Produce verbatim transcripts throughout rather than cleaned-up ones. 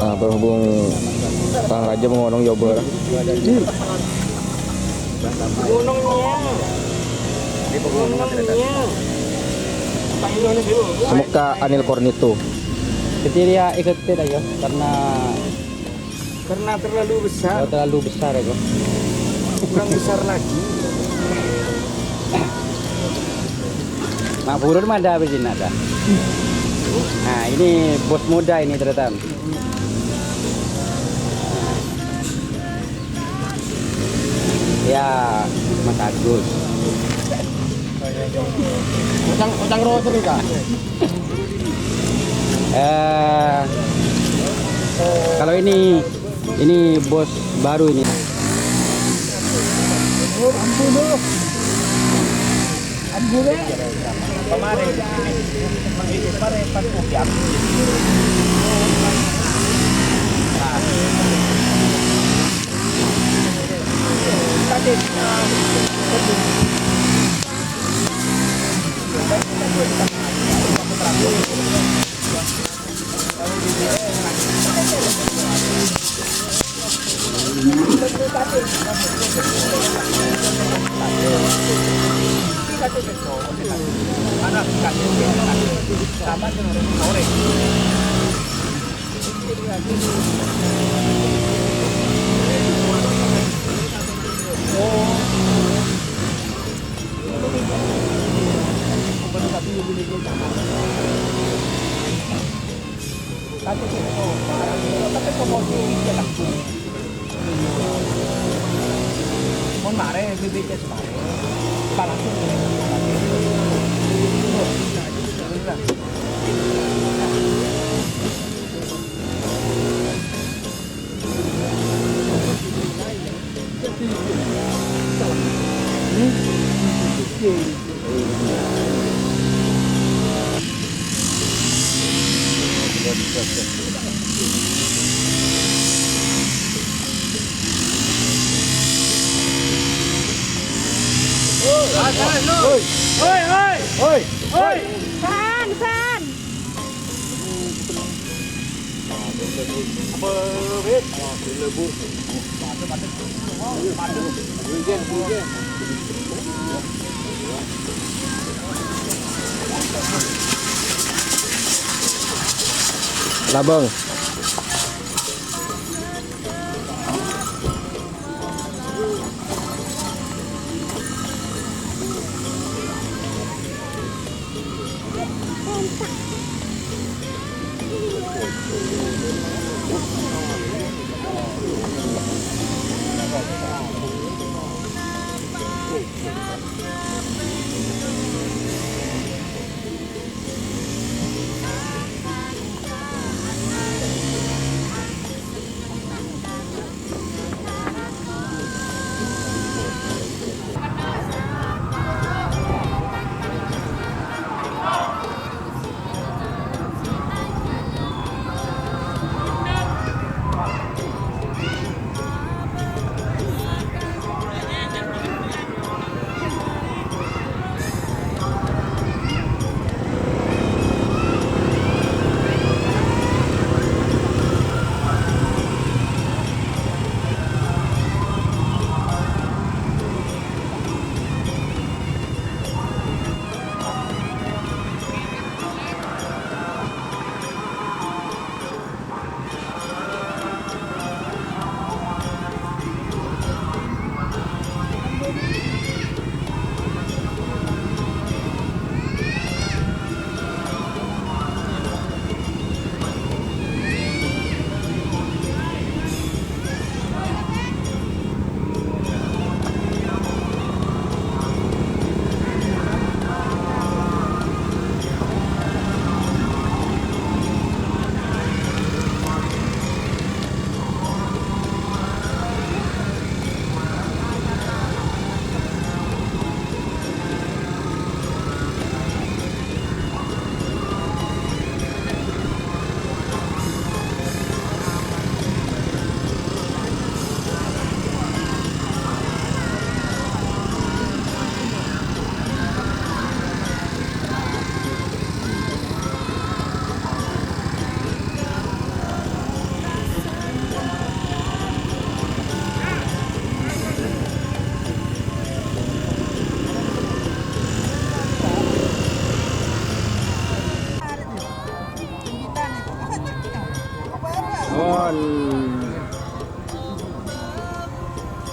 Nah, berhubung tang rajâ, bengong ngonong jâbâ. Ngonong nèya. Ngonong nèya. Semekka Anil Kornito. Jadi dia ikut kita ya, karena Karena terlalu besar. Oh, terlalu besar ya, Bro. Kurang besar lagi. Nah, burun mah ada apa sih, ada? Nah, ini bos muda ini ternyata. Ya, Mas Agus. Utang, utang roh terus, Kak. Eh, kalau ini, ini bos baru ini. Kemarin, kemarin pas hujan. Mon mare, bibit es mare. Panas tuh. Hoi, hoi. Hoi, hoi. San, san. Labâng.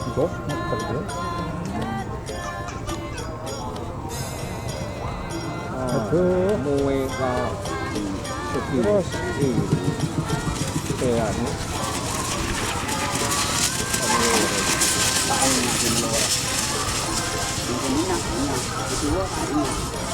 Engko', ngeter ya. Aduh. Muwe ka. Terus. Iya. Kayak anu. Aduh.